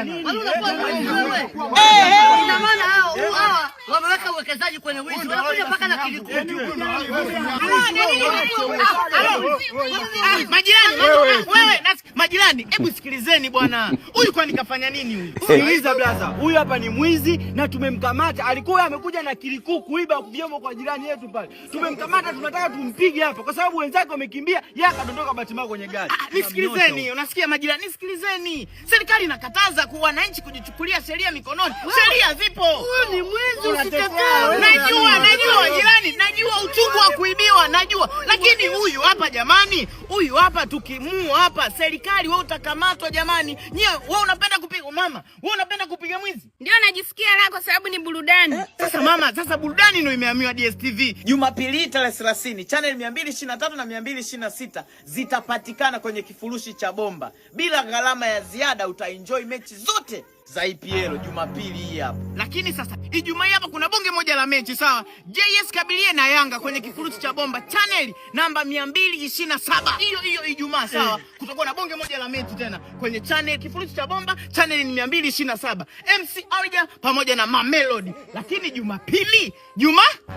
Ina maana hao hawa wameweka uwekezaji kwenye wizi, wanakuja mpaka na kilikuu. Majirani, wewe, majirani, hebu sikilizeni bwana. Huyu kwani kafanya nini huyu? Sikiliza blaza, huyu hapa ni mwizi na tumemkamata. Alikuwa amekuja na kilikuu kuiba vyombo kwa jirani yetu pale. Tumemkamata, tunataka tumpige hapa kwa sababu wenzake wamekimbia, yeye akadondoka bahati mbaya kwenye gari. Ah, nisikilizeni, unasikia majirani, nisikilizeni. Serikali inakataza kwa wananchi kujichukulia sheria mikononi. Sheria zipo. Huyu ni mwizi, usitetee. Najua, najua jirani, najua uchungu wa kuibiwa, najua. Lakini huyu hapa jamani, huyu hapa tukimua hapa, serikali wewe utakamatwa jamani. Nyie wewe unapenda kupiga mama, wewe unapenda kupiga mwizi? Ndio najisikia raha kwa sababu ni burudani. Sasa mama, sasa burudani ndio imehamia DSTV. Jumapili tarehe 30, channel 223 na 226 zitapatikana kwenye kifurushi cha bomba. Bila gharama ya ziada utaenjoy mechi zote za EPL Jumapili hii hapa. Lakini sasa Ijumaa hii hapa kuna bonge moja la mechi, sawa? JS Kabylie na Yanga kwenye kifurushi cha bomba channel namba 227. Hiyo hiyo Ijumaa, sawa? Kutakuwa na bonge moja la mechi tena kwenye channel kifurushi cha bomba channel ni 227. MC Alger pamoja na Mamelodi. Lakini Jumapili,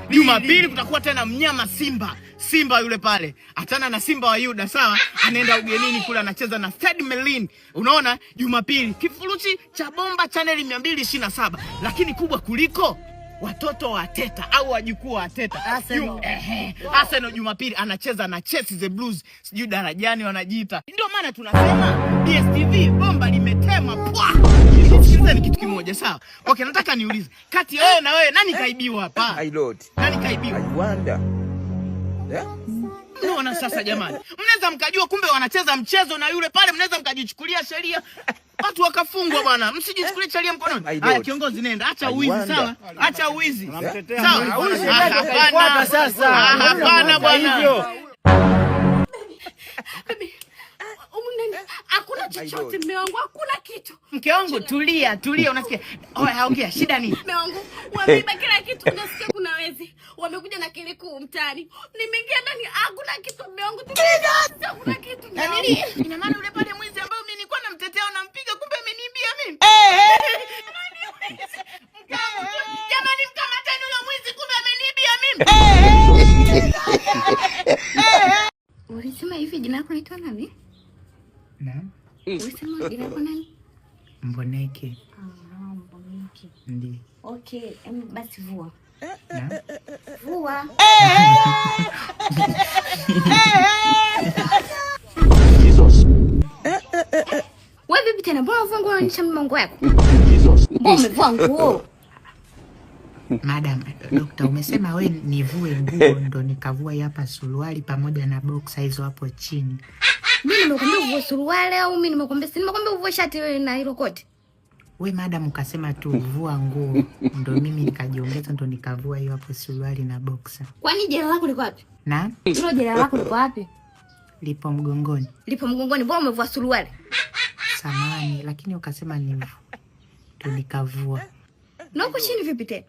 Jumapili kutakuwa tena mnyama Simba. Simba yule pale. Achana na Simba wa Yuda, sawa? Anaenda ugenini kule anacheza na Stade Malien. Unaona? Jumapili kifurushi cha bomba channel 227. Lakini kubwa kuliko watoto wa Arteta au wajukuu wa Arteta. Arsenal. Ehe, Arsenal Jumapili anacheza na Chelsea the Blues, sijui darajani wanajiita. Ndio maana tunasema DSTV bomba limetema pwa. Sikilizeni kitu kimoja, sawa? Okay, nataka niulize, kati ya wewe na wewe nani kaibiwa hapa? My Lord, Nani kaibiwa? I wonder. Yeah? Mnaona sasa jamani, mnaweza mkajua kumbe wanacheza mchezo na yule pale, mnaweza mkajichukulia sheria watu wakafungwa bwana. Msijichukulie sheria mkononi. My Haya Lord. kiongozi, nenda, acha I uwizi, wonder. sawa? Acha uwizi. Sawa. Huyu Ah, kaifuata hapana. sasa. Ah, hapana bwana. Hivyo. Baby, hakuna chochote mume wangu, hakuna kitu. Mke wangu tulia, tulia, unasikia? Oya, ongea, shida nini? Mume wangu wameiba kila kitu, unasikia kuna wezi wamekuja na kilikuu mtaani. Nimeingia ndani, hakuna kitu mume wangu, hakuna kitu mume Na wangu. nini? Ina maana yule pale mwizi ambaye mimi nilikuwa namtetea nampiga, kumbe ameniibia mimi. Mke wangu, jamani, mkamateni yule mwizi, kumbe ameniibia mimi. Ulisema hivi jina lako naitwa nani? Naam. Ulisema jina lako nani? Mboneke. Ah, Mboneke. Ndiyo. Okay, basi vua. Naam. Vua. Jesus. Wewe vipi tena? Mbona unavua nguo unaonyesha mgongo yako? Jesus. Mbona umevua nguo? Madam, dokta, umesema we nivue nguo ndo nikavua hii hapa suruali pamoja na boxer hizo hapo chini. Mimi nimekwambia uvue suruali au mimi nimekwambia, si nimekwambia uvue shati wewe na hilo koti? We madam ukasema tu vua nguo ndo mimi nikajiongeza ndo nikavua hiyo hapo suruali na boxer. Kwani jela lako liko wapi? Na Hilo jela lako liko wapi? Lipo mgongoni. Lipo mgongoni, mbona umevua suruali? Samani, lakini ukasema nivue ndo nikavua. Na uko chini vipi tena?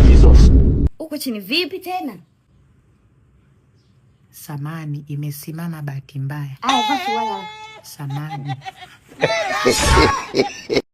Jesus. Uko chini vipi tena? Samani, imesimama bahati mbaya. Aya, vaa suruali. Samani.